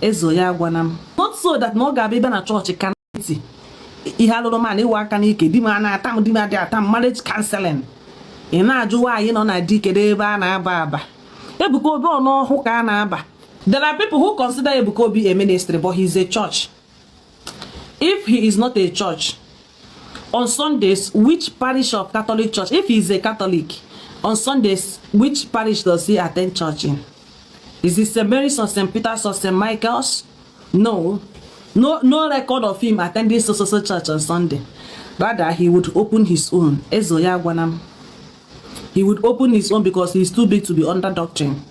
ezo ya gwanam. Not so that no ga be na church can ihe alụrụ man iwe aka n'ike di ma na-atam di ma dị atam marriage counseling ị na-ajụ nwaanyị nọ na di kedu ebe a na-aba aba. Ebuka Obi ọnọhụ ka a na-aba. There are people who consider Ebuka Obi a ministry, but he's a church. If he is not a church, on Sundays, which parish of Catholic church, if he is a Catholic, on Sundays, which parish does he attend church in? Is it St. Mary's or St. Peter's or St. Michael's? No record of him attending so church on Sunday. Rather, he would open his own. Ezo ya gwanam. He would open his own because he is too big to be under doctrine.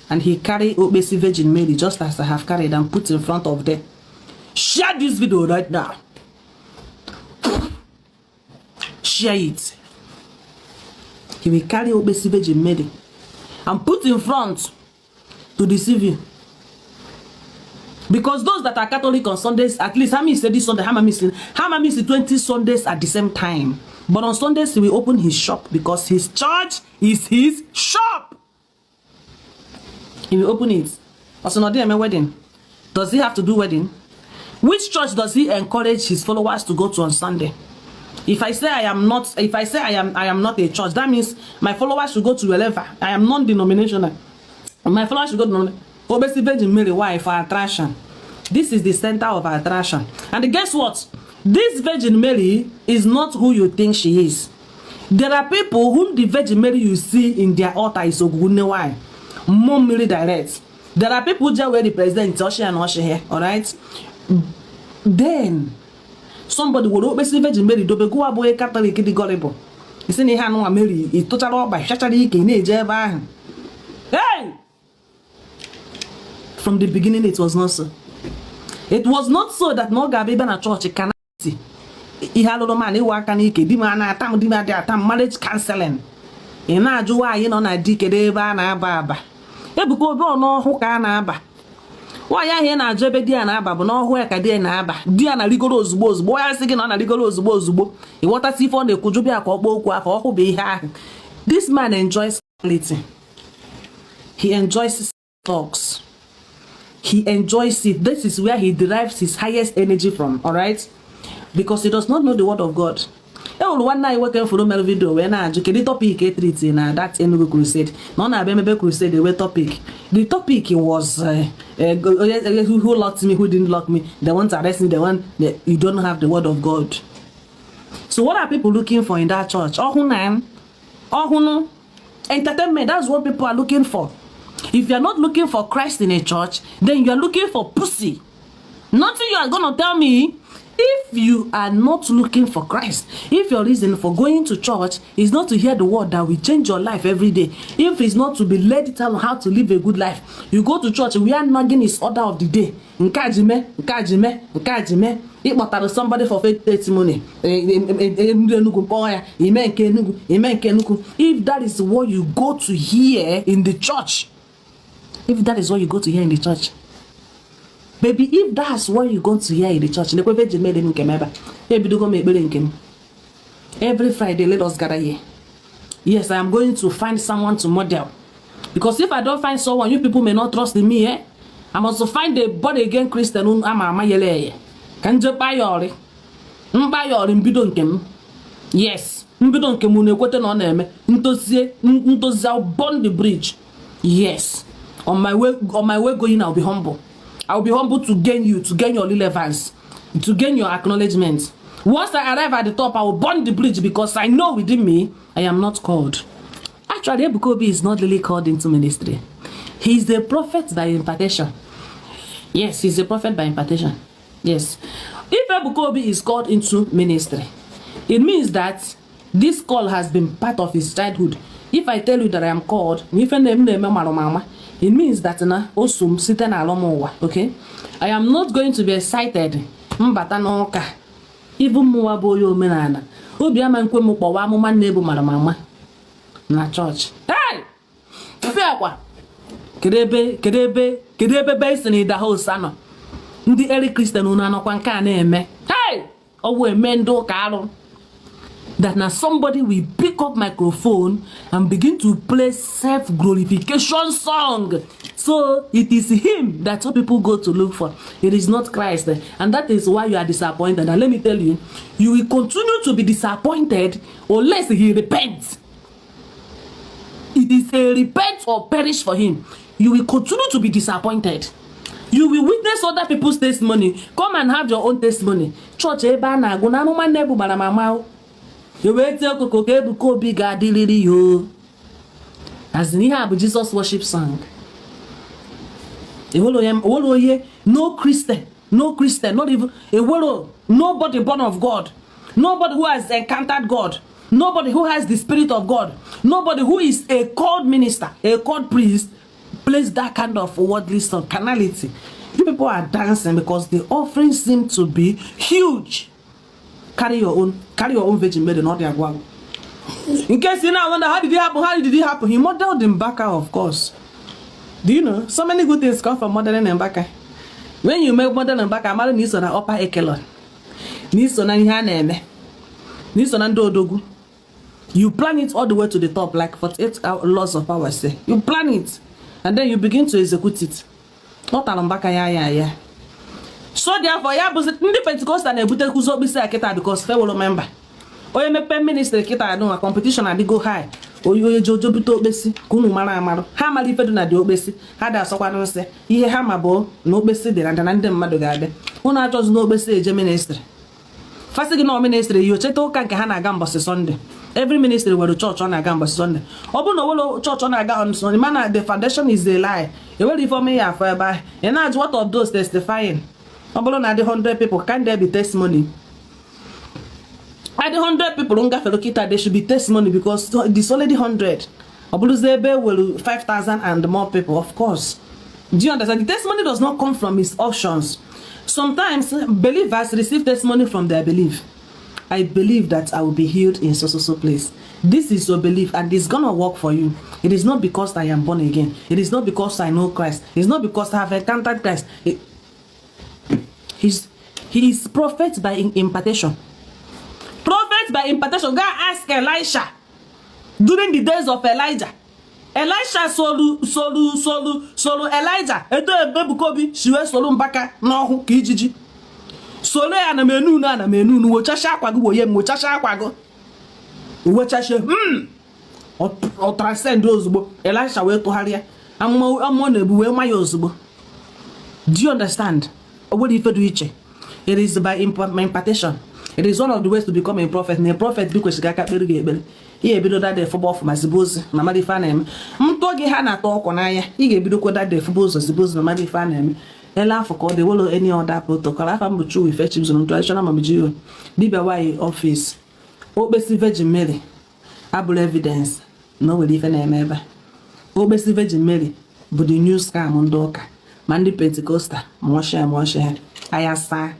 And he carried Obesi Virgin Mary just as I have carried and put in front of them. Share this video right now. Share it. He will carry Obesi Virgin Mary and put in front to deceive you. Because those that are Catholic on Sundays, at least how many say this Sunday, how many say 20 Sundays at the same time. But on Sundays he will open his shop because his church is his shop. He will open it. Also, not there, wedding. Does he have to do wedding? Which church does he encourage his followers to go to on Sunday? If I say I am not a church, that means my followers should go to wherever. I am non-denominational. My followers should go to Obesi Virgin Mary. Why? For attraction. This is the center of attraction. And guess what? This Virgin Mary is not who you think she is. There are people whom the Virgin Mary you see in their altar is Ogunne. Why? More Mary direct. There are people who just wear the president Oshi and Oshi here. Alright? Then somebody will Obesi Virgin Mary do be go aboye Catholic the gullible. You see no Mary is total all by Shachari Kine. Hey! From the beginning it was not so. It was not so that no Gabiba na church can see. Ihalo man iwe aka n'ike di ma na-atam di ma dị atam marriage counseling. Ị na-ajụ nwaanyị nọ na di kedu ebe a na-aba aba. Ebuka Obi ọnọhụ ka a na-aba. Nwaanyị ahụ na-ajụ ebe di ya na-aba bụ n'ọhụ ya ka di ya na-aba. Di ya na-rigoro ozugbo ozugbo. Ya sị gị na ọ na-rigoro ozugbo ozugbo. Ịghọtasị ife ọ na-ekwuju bịa ka ọ kpọọ okwu aka ọhụ bụ ihe ahụ. This man enjoys quality. He enjoys talks. He enjoys it. This is where he derives his highest energy from. Alright? Because he does not know the word of God. One night working for the video when I the topic in that Enugu crusade. None of them crusade the topic. The topic was who locked me, who didn't lock me. The ones arresting, the one that you don't have the word of God. So what are people looking for in that church? Entertainment. That's what people are looking for. If you are not looking for Christ in a church, then you are looking for pussy. Nothing you are gonna tell me. If you are not looking for Christ, if your reason for going to church is not to hear the word that will change your life every day, if it's not to be led to tell how to live a good life, you go to church, we are nagging his order of the day. Nkajime. It matter somebody for faith testimony. If that is what you go to hear in the church, baby, if that's what you're going to hear in the church, every Friday, let us gather here. Yes, I am going to find someone to model. Because if I don't find someone, you people may not trust in me. I must find a born again Christian. Yes. Burn the bridge. Yes. On my way going, I'll be humble. I'll be humble to gain you, to gain your relevance, to gain your acknowledgement. Once I arrive at the top, I will burn the bridge because I know within me, I am not called. Actually, Ebuka Obi is not really called into ministry. He is a prophet by impartation. Yes, he's a prophet by impartation. Yes. If Ebuka Obi is called into ministry, it means that this call has been part of his childhood. If I tell you that I am called, it means that okay, I am not going to be excited. Even more boyo menana. Obiama nkwe mu kpọwa amụma nnebu mara mama na church. Hey! Fiakwa. Kedebe based in the whole sano. Ndị early Christian unu anọkwa nke a na-eme. Hey! Owu eme ndo ka arụ. that now somebody will pick up microphone and begin to play self-glorification song. So it is him that some people go to look for. It is not Christ. And that is why you are disappointed. And let me tell you, you will continue to be disappointed unless he repents. It is a repent or perish for him. You will continue to be disappointed. You will witness other people's testimony. Come and have your own testimony. Church eba na agụ na amụma nne bụ mara mama. You wait till Ebuka Obi ga-adịrịrị yo. As in ihe a bụ Jesus worship song. No Christian, not even nobody born of God, nobody who has encountered God, nobody who has the Spirit of God, nobody who is a called minister, a called priest, plays that kind of worldly song, carnality. You people are dancing because the offerings seem to be huge. Carry your own Virgin Mary, not their one. In case you now wonder how did it happen? He modeled Mbaka, of course. Do you know so many good things come from modeling Mbaka? When you make model Mbaka, mara ni so na upper echelon, ni so na ihe na eme, ni so na ndo odogu. You plan it all the way to the top, like 48 laws of power say. You plan it, and then you begin to execute it. Not Mbaka ya. So therefore, ya bụ ndị Pentecostal na-ebute kuzo obisi akita because fe will member. Oye mepe ministry kita no competition adigo high. Oye jojo bito okpesi kunu mara amarụ. Ha mara ife dị na dị okpesi. Ha da asọkwa n'ose. Ihe ha ma bụ na okpesi dị na ndị mmadụ ga-abịa. Unu achọzi na okpesi eje ministry. Fasi gị na ministry yo cheta ụka nke ha na-aga mbọsị Sunday. Every ministry nwere church ọ na-aga mbọsị Sunday. Ọ bụ na wolo church ọ na-aga on Sunday, mana the foundation is a lie. E were ife ome ya afọ ebe ahụ. You know what of those testifying? Ọ bụrụ na the 100 people, can there be testimony? At the 100 people there should be testimony because it's already 100. Obuluzebe will 5,000 and more people, of course. Do you understand? The testimony does not come from his options. Sometimes believers receive testimony from their belief. I believe that I will be healed in so place. This is your belief and it's gonna work for you. It is not because I am born again. It is not because I know Christ. It's not because I have encountered Christ. He is prophet by impartation. Prophet by impartation. God asked Elisha during the days of Elijah. Elisha solu Elijah. Edo Ebuka Obi shiwe solu Mbaka n'ọhụ ka ijiji. Solu ya na menu wochasha akwago woye wochasha akwago. Wochasha o transcend ozugbo. Elisha wee tụgharịa. Amụọ na-ebu wee ma ya ozugbo. Do you understand? What if you do it is by impartation. It is one of the ways to become a prophet. And a prophet because you got to he below that the football for my suppose no matter fan Mtogi hana talk on aya. He gave below that the football suppose no matter fan Ella for call the wall any other protocol. I found true with fetch on traditional mamiju. Biba office. Obesi Virgin Mary. Able evidence. No will even ever. Obesi Virgin Mary. But the news scam on Doka. Mandi Pentecostal, Moshe, Ayasa.